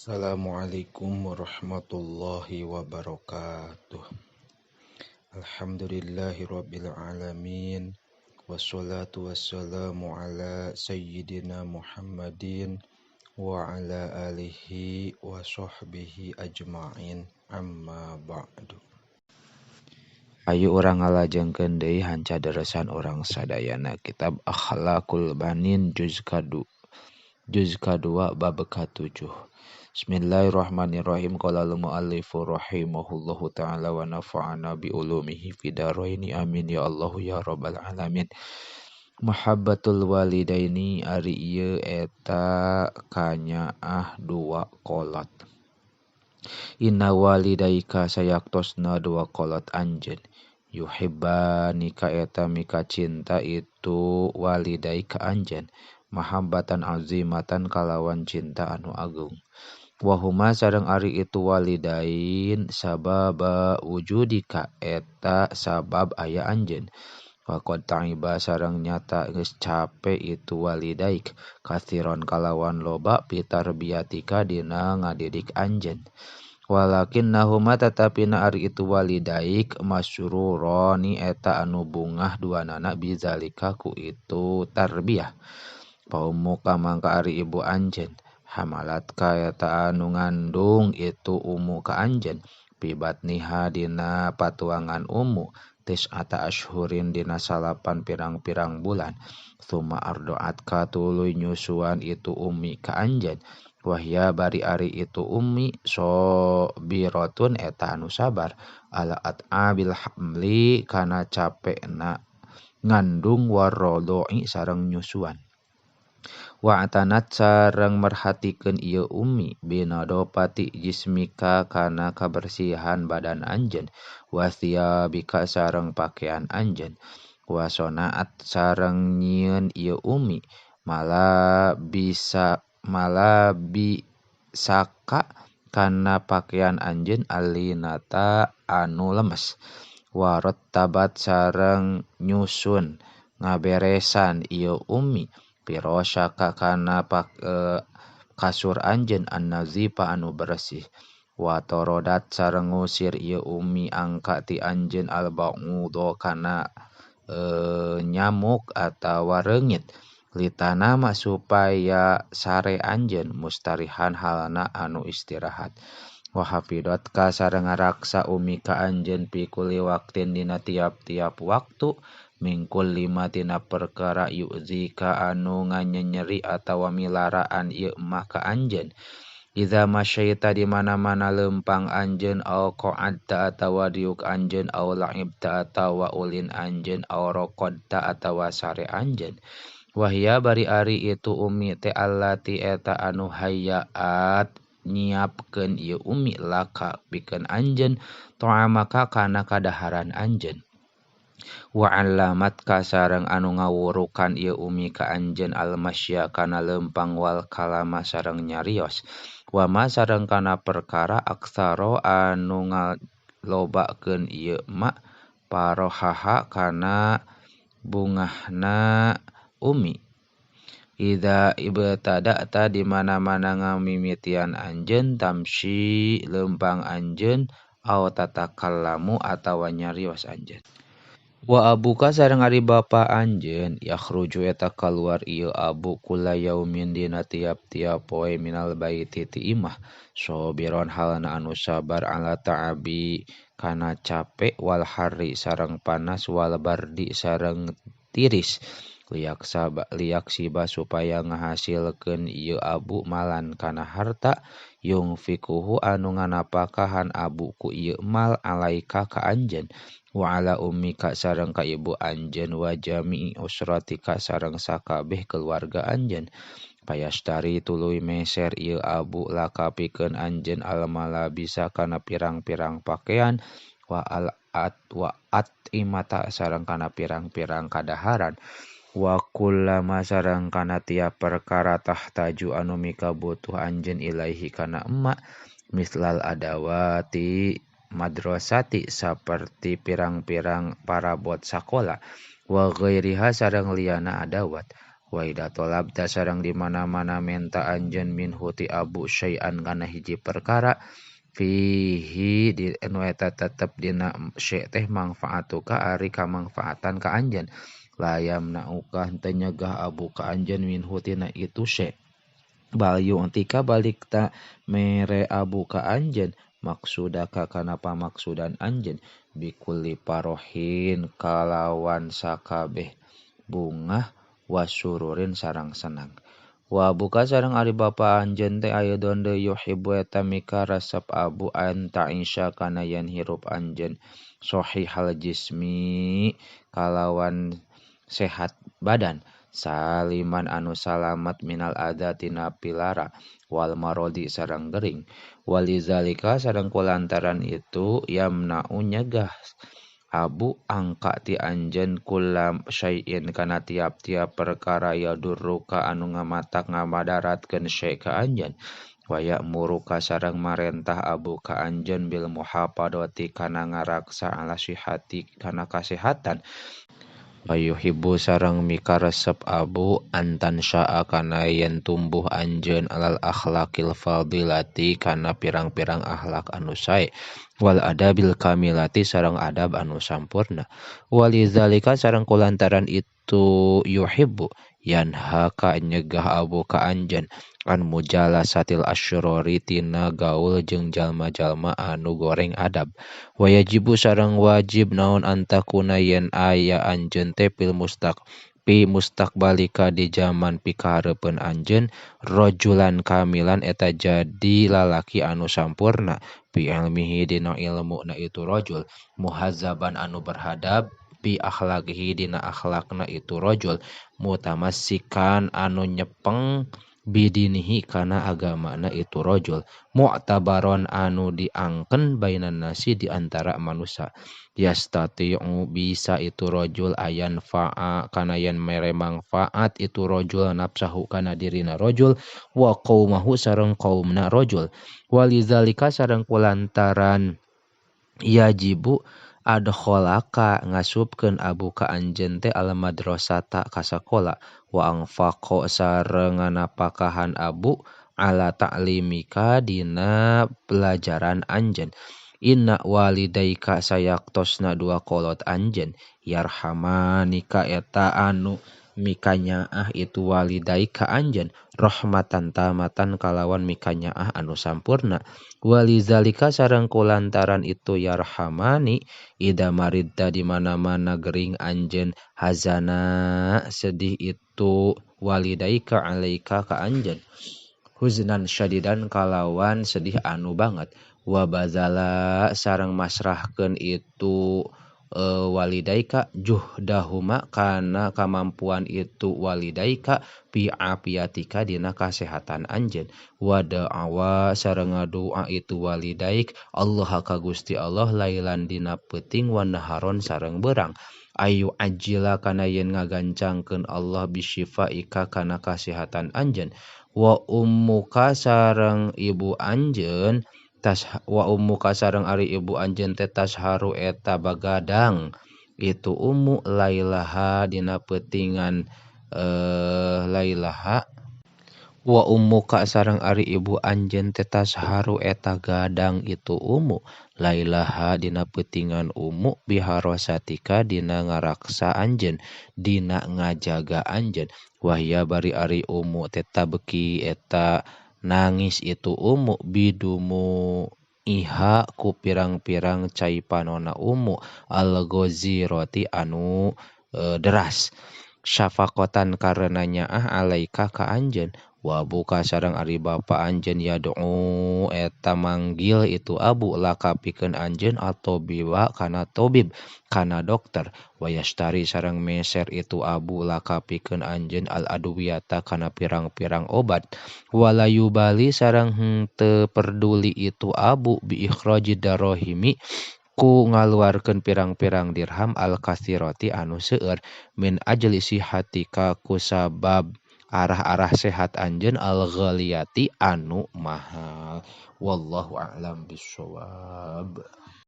Assalamualaikum warahmatullahi wabarakatuh. Alhamdulillahirabbil alamin. Wassalatu wassalamu ala sayyidina Muhammadin wa ala alihi wa sahbihi ajma'in. Amma ba'du. Ayu urang ngalajengkeun deui hanca deresan urang sadayana kitab Akhlaqul Banin juz kadua bab ka-7. Bismillahirrahmanirrahim. Qala al-muallifu rahimahullahu ta'ala wa nafa'ana bi ulumihi fidaraini amin ya Allah ya rabbal alamin. Mahabbatul walidaini ari ieu eta kanyaah dua kolot. Inna walidaika sayaktosna dua kolot anjeun. Yuhibbanika eta mika cinta itu walidaika anjeun. Mahabbatan azimatan kalawan cinta anu agung. Wahuma sareng ari itu walidain sababa wujudika eta sabab aya anjeun. Waqad ta'iba sareng nyata geus cape itu walidaik kathiron kalawan loba pitarbiyatika dina ngadidik anjeun. Walakinnahuma tatapina ari itu walidaik masruroni eta anu bungah duanana bizalika ku itu tarbiyah. Paumuka mangka ari ibu anjeun hamalat ka eta anu ngandung itu umu ka anjeun pibatniha dina patuangan umu tis'ata ashhurin dina salapan pirang-pirang bulan summa ardoat ka tuluy nyusuan itu umi ka anjeun wahya bari ari itu umi sobiratun eta anu sabar ala at'abil hamli kana capekna ngandung warrodoi sareng nyusuan. Wa'atanat sareng merhatikeun ieu umi binadopati jismika kana kabersihan badan anjeun wasiyabika sareng pakaian anjeun wasonaat sareng nyieun ieu umi malabisaka kana pakaian anjeun alinata anu lemes warottabat sareng nyusun ngaberesan ieu umi pirosaka kana kasur anjeun annazifa anu bersih watorodat sareng ngusir ieu umi angka ti anjeun alba'udo kana nyamuk atawa reungit litanama supaya sare anjeun mustarihan halana anu istirahat wa hafidot ka sareng ngaraksa umi ka anjeun pikuli waktin dina tiap-tiap waktu mingkul lima tina perkara yu'zika anu nganyenyeri atawa milaraan ieu mah ka anjeun. Iza masyaita di mana-mana lempang anjeun au qa'adta atawa diuk anjeun au la'ibta atawa ulin anjeun au raqadta atawa sare anjeun. Wahya bari ari itu umi teh allati eta anu hayyaat nyiapkeun ieu umi laka pikeun anjeun ta'amaka kana kadaharan anjeun. Wa 'allamat ka sareng anu ngawurukan ieu umi ka anjeun almasya kana lempang wal kalama sareng nyarios wa ma sareng kana perkara aksara anu ngalobakeun ieu ma parohaha kana bungahna umi. Idza ibtada'ta di mana-mana ngamimitian anjeun tamsi lempang anjeun au tatakallamu atawa nyarios anjeun. Wa abuka sareng ari bapa anjeun yakhruju eta kaluar ieu abu kula yaumin dina tiap-tiap poe minal baiti ti imah sobiron halana anu sabar ala ta'abi kana capek wal harri sareng panas wal bardi sareng tiris liyaksiba supaya ngahasilkeun ieu abu malan kana harta yungfikuhu anu nganapakahan abu ku ieu mal alaika ka anjeun wa ala ummika sareng ka ibu anjeun wa jami'i usratika sareng sakabeh keluarga anjeun payastari tuluy meser ieu abu laka pikeun anjeun almala bisa kana pirang-pirang pakaian wa al at wa atimata sareng kana pirang-pirang kadaharan wa kullama sareng kana tiap perkara tahtaju anu mikabutuh anjeun ilaihi kana emak mislal adawati madrasati saperti pirang-pirang parabot sakola wa ghairiha sareng liyana adawat Wa idza talabta sareng di mana-mana menta anjeun minhu ti abu syai'an kana hiji perkara fihi di anu eta tetep dina syai' teh mangfaatuka ari kamangfaatan ka anjeun la yamna'uka henteu nyegah abu ka anjeun minhu tina itu syai' bal yu'tika balik ta mere abu ka anjeun maksudaka kana pamaksudan anjeun bikulli parohin kalawan sakabeh bungah wasururin sarang senang. Wa buka sareng ari bapa anjeun teh ayeuna deui yuhibbu eta mika resep abu an ta'isya kana yen hirup anjeun sahihal jismi kalawan sehat badan saliman anu salamat minal adza tina pilara wal marodi sareng gering walizalika sareng kulantaran itu yamna'u nyegah abu angka ti anjeun kulam syai'in kana tiap-tiap perkara yadurruka anu ngamatak ngamadaratkeun syai' ka anjeun wa ya'muruka sareng marentah abu ka anjeun bil muhafadati kana ngaraksa ala sihati kana kasehatan wa yuhibbu sareng mikaresep abu antan sya'a kana yen tumbuh anjeun alal akhlaqil fadilati kana pirang-pirang akhlak anu sae wal adabil kamilati sareng adab anu sampurna walizalika sareng kulantaran itu yuhibbu yanhaka nyegah abu ka anjeun an mujalasatil asyrori tina gaul jeung jalma-jalma anu goreng adab wayajibu sareng wajib naon antakuna yen aya anjeun teh fil mustaq pi mustaqbalika di jaman pikahareupeun anjeun rajulan kamilan eta jadi lalaki anu sampurna bi ilmihi dina ilmuna itu rajul muhazzaban anu berhadab bi akhlaqihi dina akhlakna itu rajul mutamassikan anu nyepeng bidinihi kana agamana itu rajul mu'tabaron anu diangken bainan nasi di antara manusia yastati'u bisa itu rajul ayan fa'a kana yen mere mangfaat itu rajul nafsahu kana dirina rajul wa qaumahu sareng kaumna rajul walizalika sareng kulantaran yajibu adkholaka ngasupkeun abu ka anjeun teh al madrasata ka sakola wa anfaqo sareng nganapakahan abu ala ta'limika dina pelajaran anjeun inna walidaika sayaktosna dua kolot anjeun yarhamanika eta anu mikanyaah itu walidaika anjeun rahmatan tamatan kalawan mikanyaah anu sampurna walizalika sareng kulantaran itu yarhamani ida maridta di mana-mana gering anjeun hazana sedih itu walidaika alaika ka anjeun huznan syadidan kalawan sedih anu banget wa bazala sareng masrahkeun itu walidaika juhdahuma kana kamampuan itu walidaika fi afiatika dina kasehatan anjeun wa da'awa sareng ngadua itu walidaik Allah ka Gusti Allah lailan dina peuting wa naharon sareng berang ayu ajila kana yen ngagancangkeun Allah bisyifaika kana kasehatan anjeun wa ummuka sareng ibu anjeun tas wa ummuka sareng ari ibu anjeun teh tasharu eta bagadang itu ummu lailaha dina peutingan lailaha wa ummuka sareng ari ibu anjeun teh tasharu eta gadang itu ummu lailaha dina peutingan ummu biharosatika dina ngaraksa anjeun dina ngajaga anjeun wahya bari ari ummu teh tabeki eta nangis itu ummu bidumu iha ku pirang-pirang cai panona ummu al-ghazirati anu deras syafaqatan karena nyaah alaika ka anjeun wa buka sareng ari bapa anjeun yad'u eta manggil itu abu laka pikeun anjeun atau biwa kana tobib kana dokter wa yashtari sareng meser itu abu laka pikeun anjeun al adwiyata kana pirang-pirang obat wala yubali sareng henteu perduli itu abu bi ikhraji darahimi ku ngaluarkeun pirang-pirang dirham al katsirati anu seueur min ajli sihatika ku sabab arah-arah sehat anjeun al-ghaliyati anu mahal. Wallahu a'lam bissawab.